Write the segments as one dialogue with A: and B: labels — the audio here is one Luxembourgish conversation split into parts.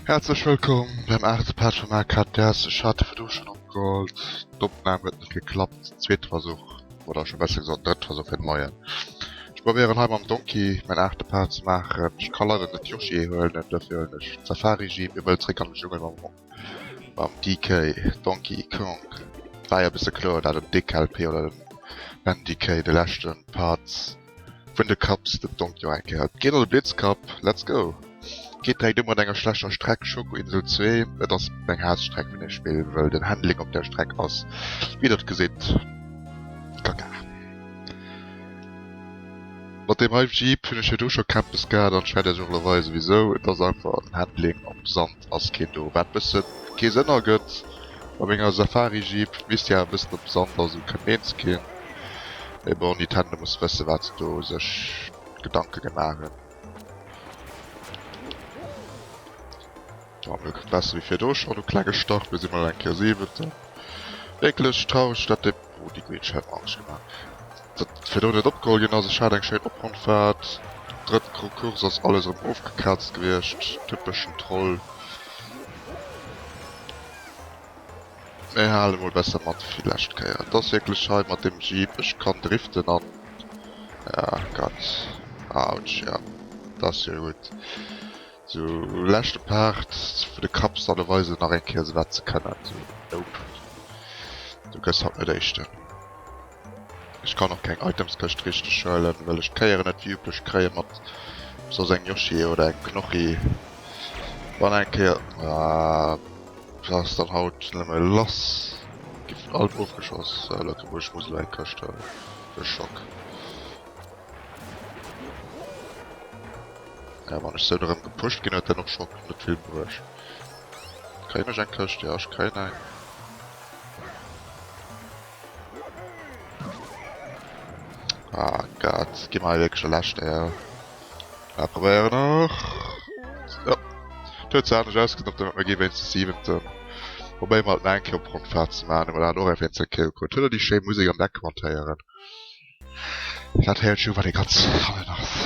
A: Häerzlech wëllkomm beim aachte Part vum AKTS. Ech hat virdru schonn opgeholl, d'Opnam huet net geklappt. Zweete Versuch, oder scho besser gesot drëtte Versuch fir de Moien. Ech probéieren hei mam Donkey mäin aachte Part ze maachen. Ech ka leider net Yoshi huelen, duerfir huelen ech d'Safari Jeep. Mir wëll zréck an de Dschungel mam mam DK, Donkey Kong. War jo e bësse kloer dat den DKLP oder den NDK de leschte Part Vun de Cups den Donkey och eng Kéier. Et geet an de Blitzcup, let's go! Geet direkt u mat enger schlechter Streck, Schokoinsel 2. Et ass meng Haassstreck vun dem Spill, wëll den Handling op där Streck ass, wéi der et gesitt, kaka. Mat deem hei Jeep hunn ech virdru scho Campus gehat an ech wäert iech och elo weisen wisou. Et ass einfach den Handling op Sand ass keen do, wat bëssen kee Sënn ergëtt. Bei menger Safari Jeep misst jo awer e bëssen op Sand a sou kënnen eens ginn. Mee bon, Nintendo muss wëssen, wat se do sech Gedanke gemaach hunn. Bon, mir besser wéi virdu schonn. E klenge Start, mir si mol eng Kéier Siwenten. Wierklech traureg, dat de, oh, déi Green Shell hat mer Angscht gemaach, dat virdu net opgeholl ginn ass. Ech hat eng schéin Oprondfaart. Drëtt Course ass alles erëm ofgekraazt gewiescht. Typeschen Troll. Mir hale mol besser mat wéi d'lescht Kéier. Et ass wierklech hei mat dem Jeep, ech kann driften an, ja Gott, ouch, ja dat ass jo gutt. Sou leschte Part vun de Cups an weisen nach eng Kéier se wat se kënnen. Sou nope, du gëss haut net éischten. Ech kann och keng Itemskëscht richteg huelen, well ech d'Kéieren net wéi üblech kréie mat soss engem Yoshi oder engem Knochi. Wann eng Kéier, ah, wat ass dann haut nëmme lass? Gi vun allem ofgeschoss. Elo ech muss elo eng Këscht huelen, de Schock. Ja, wann ech sou erëm gepusht ginn, huet dat och scho net vill bruecht. Kréien ech eng Këscht? Jo, ech kréien eng. Ah Gott, gi mer hei wierklech de leschte, ja. Mir probéieren nach. Ja. Et huet zwar anescht ausgesinn op der Map, mir gi wéinstens Siwenten. Probéiere mer et nach eng Kéier op Rondfaart ze maachen, hu mer dat och eventuell Kéier krut. Huet der déi schéi Musek am Background héieren? Dat héiert ech jo wat ee ganz hannen ass.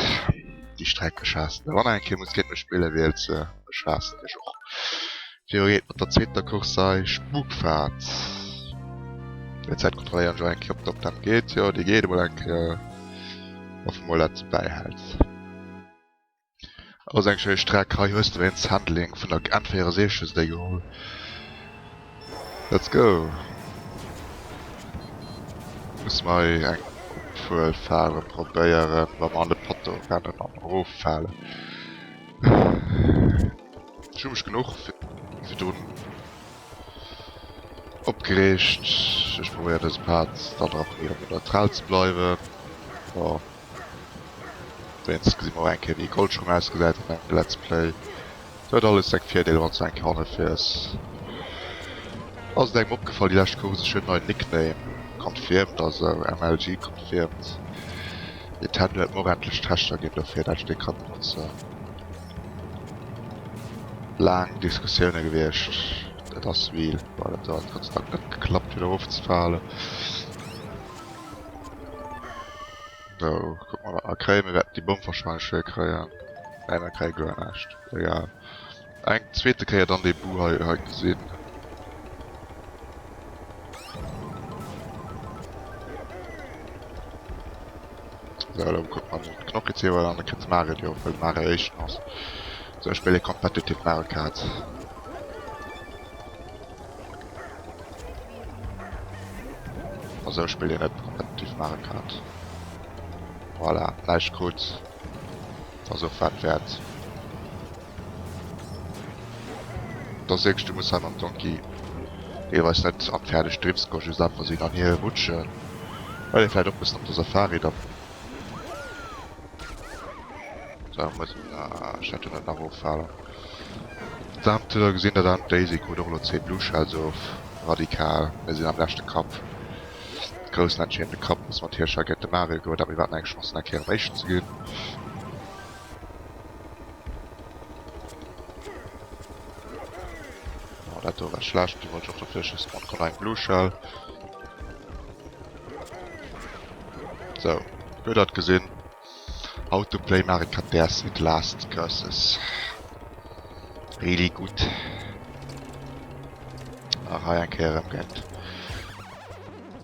A: Déi Streck, ech haassen se. Wann der eng Kéier musst géint mech spillen, wielt se. Ech haassen iech och. Viru geet mat der zweeter Course hei, Spukfahrt. Der Zäit kontrolléieren ech och eng Kéier op d'Opnahm geet. Jo déi geet emol eng Kéier. Hoffe mol dat se bäihält. Ass eng schéi Streck. Hei hues de wéinst Handling vun der N64 hues de déi geholl. Let's go. Musse mer hei eng Opfuerfahrt erëm probéieren, wa mer an de Potto rennen an eroffalen. Ech hu mech genuch virdrun opgereegt. Ech probéieren dëse Part dann och erëm neutral ze bleiwen. Jo, wéinstens gesi mer och eng Kéier wéi e Goldschrong ausgesäit an engem Let's Play. Et huet alles seng Virdeeler wann s du eng Kéier hanne fiers. Ass et engem opgefall déi lescht Course, ech hunn en neien Nickname confirmed, also MLG confirmed. Nintendo huet mer och endlech d'Rechter ginn dofir dat ech déi ka benotzen. Laang Diskussioune gewiescht, et ass wéi bon dat huet Gott sei Dank net geklappt fir erofzefalen. Sou, kucke mer wat mer kréien. Mir wäerten déi Bomm warscheinlech hei kréien. Nee, mer kréie guer näischt. Egal. Eng zweete Kéier dann dee Bu hei hei gesinn. Sou, elo kucke mer den Knockeziewer an, da kritt de Mario déi och, well de Mario éischten ass. Sou, ech spille Competitive Mario Kart. A sou spillt een net Competitive Mario Kart. Voilà, näischt krut. Ass och wat wäert. Et ass wierklech, du muss hei mam Donkey deelweis net an fäerdeg Drifts goen, just einfach sou hin an hier rutschen, well ee vläit och bëssen op der Safari da sou muss. Ah, ech hätt jo net nach eroffalen. Verdammt, hutt der gesinn, dat aarmt Daisy krut och elo zwee Blue Shells of. Radikal, mir sinn am leschte Cup, groussen entscheedende Cup, muss mer natierlech hei géint de Mario goen, dat mir haten eng Chance eng Kéier am éischten ze ginn. Oh, dat do war schlecht. Do wollt ech och dofir schiessen. An kommt eng Blue Shell. So, huet dat gesinn. How to play Mario Kart DS at last curses. Really gutt. Nach hei eng Kéier erëm géint.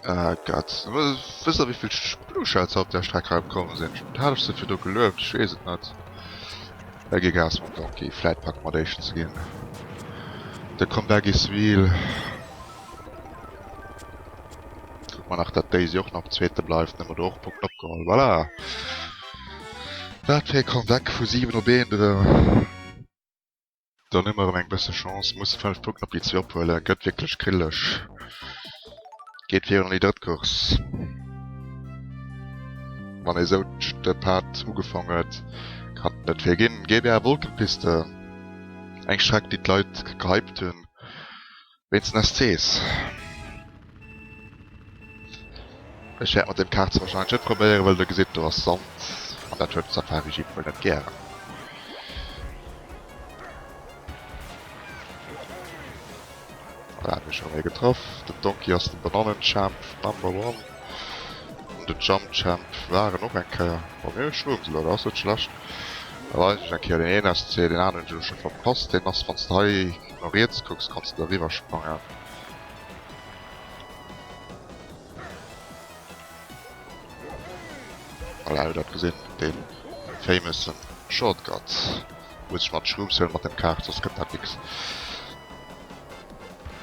A: Ah Gott. Wësst der wéivill Blue Shells op der Streck hei komm sinn? Hat ech se virdu gelueft? Ech weess et net. Da gi Gas mam Donkey. Vläit packe mer d'éischten ze ginn. De Comeback is real. Kucke mer nach dat Daisy och nach op zweete bleift. Dann hu mer do och Punkten opgeholl. Voilà. Wat fir e Comeback vu 7 op 1 erëm. Dann hu mer erëm eng bësse Chance. Musse 5 Punkten op déi zwee ophuelen. Gëtt wierklech kriddeleg. Geet virun an déi drëtt Course. Wann ee sou de Part ugefong huet, kann et net vill ginn. GBA Wolkenpiste, eng Streck déi d'Leit gehypt hunn wéinst den SCs. Ech wäert mat deem Kart warscheinlech net probéieren, well der gesitt do ass Sand an dat huet Safari Jeep wuel net gären. Voilà, hat mech erëm ee getraff. Den Donkey ass den Bananenchamp number one. An den Jump Champ war en och eng Kéier. Bon, mir hu Shrooms elo, dat ass net schlecht. Da weisen ech eng Kéier den een SC, den aneren hunn ech elo scho verpasst. Deen ass, wann s de hei no riets kucks, kanns de da eriwwer sprangen. Voilà, hutt dat gesinn, dee famousen Shortcut. Muss ech mat Shrooms huelen mat dem Kart, soss gëtt dat nix.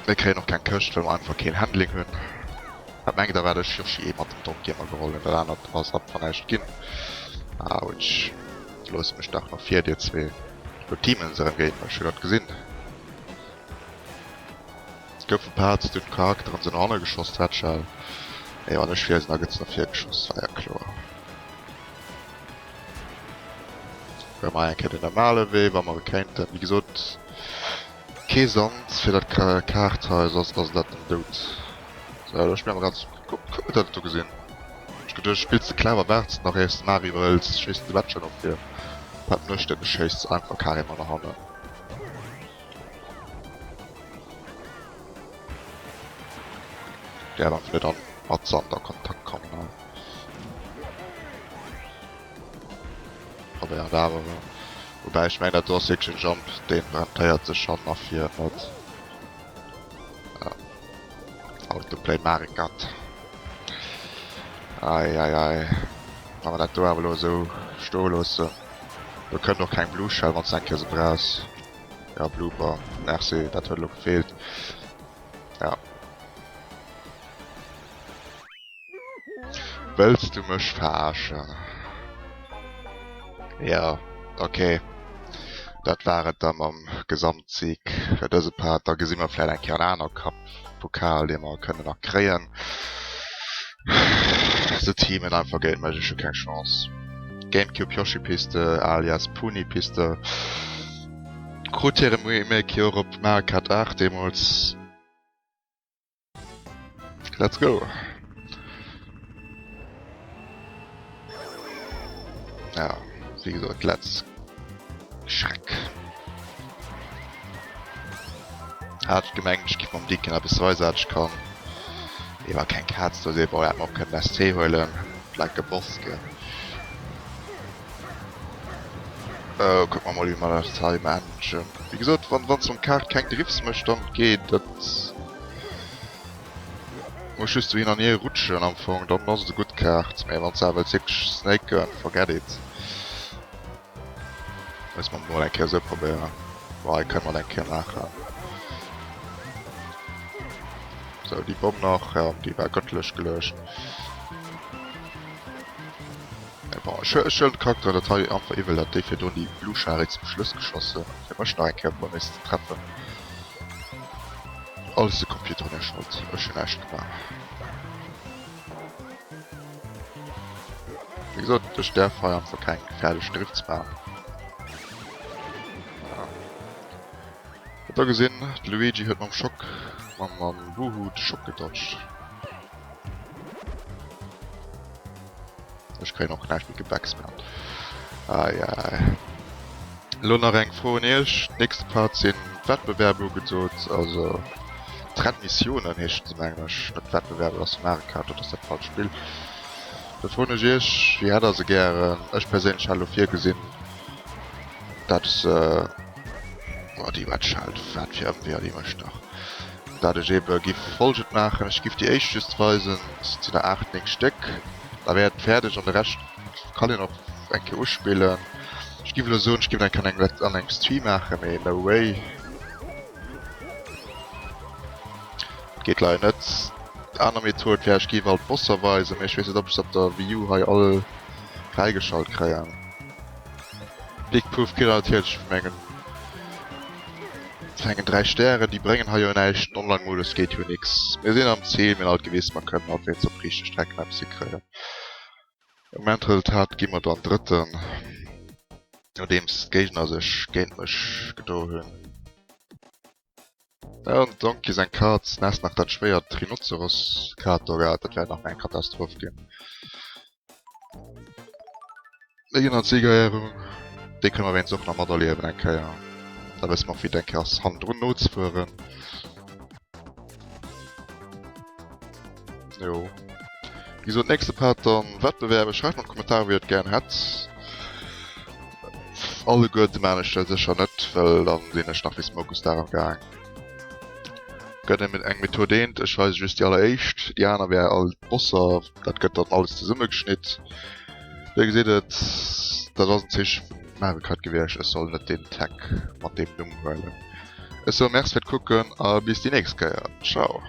A: Mir kréien och keng Këscht, well mer einfach keen Handling hunn. Wat mengt der wat ech Yoshi ee mat dem Donkey ëmmer geholl hunn? Dat anert ass ab wann näischt ginn. Autsch. Loosst mech dach nach vir, dir zwee. Lo teamen se erëm géint mech, hutt dat gesinn? Et goufe Parts, do hunn d'Charakteren se no hanne geschoss, d'Red Shell. Mee wann ech vir sinn, da gëtt se no vir geschoss, war ja kloer. Huele mer eng Kéier den normale Wee, wa mer e kéinten. Wéi gesot, kee Sand fir dat Kaart hei, soss ass dat den Doud. Sou, elo spille mer ganz. Kuck, kuck, huet dat do gesinn? Ech geduecht, spills de clever, waarts nach éiers de Mario iwwerhëls, schéiss de Red Shell no vir. Wat mécht en? E schéisst se einfach carrément no hannen. Däerf einfach net an mat Sand a Kontakt kommen hei. Probéieren et awer erëm. Woubäi ech mengen dat do ass wierklech en Jump, deen rentéiert sech schonn nach vir net. Ja. Autoplay Mario Kart. Ei ei ei. Wa mer dat do awer elo esou stoe loossen. Do kënnt och keng Blue Shell wann s de eng Kéier se brauchs. Ja, Blooper. Merci, dat huet elo gefeelt. Ja. Wëlls du mech verarschen? Ja, okay. Dat war et da mam Gesamtsieg fir dëse Part. Da gesi mer vläit eng Kéier en aner Cup, Pokal, dee mer kënnen nach kréien. Se teamen einfach géint mech, ech hu keng Chance. Gamecube Yoshi Piste alias Puni Piste krut hire Remake jo och op Mario Kart 8 deemools. Let's go! Ja, wéi gesot, let's Schreck. Hat ech gemengt ech giff mam Deacon eppes weisen wat ech kann. Mee war keng Kaz do, bon hätt mer och kënnen SC huelen, like a boss gell. Oh kuck mer mol wéi mer dat hei managen. Wéi gesot wann wanns mam Kart keng Drifts mécht dann geet et. Muss just sou hin an hier rutschen am Fong, dann ass et e gutt Kaart. Mee wanns de awer wëlls wierklech snaken, forget it. Muss mer mol eng Kéier sou probéieren. Bon, hei kënne mer et eng Kéier maachen. Sou, déi Bomm nach, ja, déi war gëttlech geluecht. Mee bon, ech ech huelen d'Charakteren dat hei einfach iwwel, dat déi virdrun déi Blue Shari zum Schluss geschoss hunn, fir mech nach eng Kéier puer nees ze treffen. Alles de Computer un der Schold, ech hunn näischt gemaach. Wéi gesot, ech däerf hei einfach keng gefährlech Drifts maachen. Ja. Hutt der gesinn, de Luigi huet mam Schock, mam, mam Buhu de Schock gedodged. Ech kréien och näischt méi gebackspammt. Ai ai. Elo nach eng Fro un iech, Nächste Part sinn d'Wettbewerbe ugesot, also d'Rennmissiounen heeschen se mengen ech, net d'Wettbewerber, dat ass Mario Kart, dat ass dat falscht Spill. Da froen ech iech, wéi hätt der se gären? Ech perséinlech hat elo virgesinn, dat ech se. Boah, déi Wedge hält, wat fir Ëmweeër déi mécht dach. Dat ech ebe giff folgend maachen, ech giff déi éischt just weisen, et sinn der 8, 9 Stéck, da wär et fäerdeg an de Rescht kann een och eng Kéier uspillen. Ech giff elo soen, ech giff et eng Kéier an engem an engem Stream maachen, mee no way. Dat geet leider net. Aner Method wär, ech giff all d'Bosser weisen, mee ech weess net ob ech se op der Wii U hei all fräigeschalt kréien. Big Poof Killer natierlech vun engen vun engen 3 Stären, déi bréngen hei jo näischt, den Online Modus geet jo nix. Mir sinn am Ziel, mir hunn alt gewisen mer kënnen alt wéinst op riichte Strecken eppes hikréien. Um Endresultat gi mer dann Drëtten, nodeems d'Géigner sech géint mech gedo hunn. An Donkey seng Kaz nässt nach dat schwéiert Rhinozeros-Kaz do gehat, dat wär nach méi eng Katastroph ginn. Mir ginn an d'Siegerehrung, déi kënne mer wéinst och nach materliewen eng Kéier. Da wësse mer och wéi et eng Kéier ass hannendrun nozefueren. Jo. Wéi gesot, nächste Part dann Wettbewerbe. Schreift mer an d'Kommentarer wéi dir et gären hätt. Alleguerte maan ech dat sécher net, well dann sinn ech nach wéi Smokestar am Gaang. Gëtt eng Method eent, ech weise just déi alleréischt, déi aner wär all d'Bosser, dat gëtt dann alles zesummegeschnitt. Dir gesitt et, dat ass en Zeeche vun Mario Kart gewiescht, ech soll net deen Tag mat deem Numm huelen. Ech soe Merci fir d'Kucken a bis déi nächst Kéier. Ciao.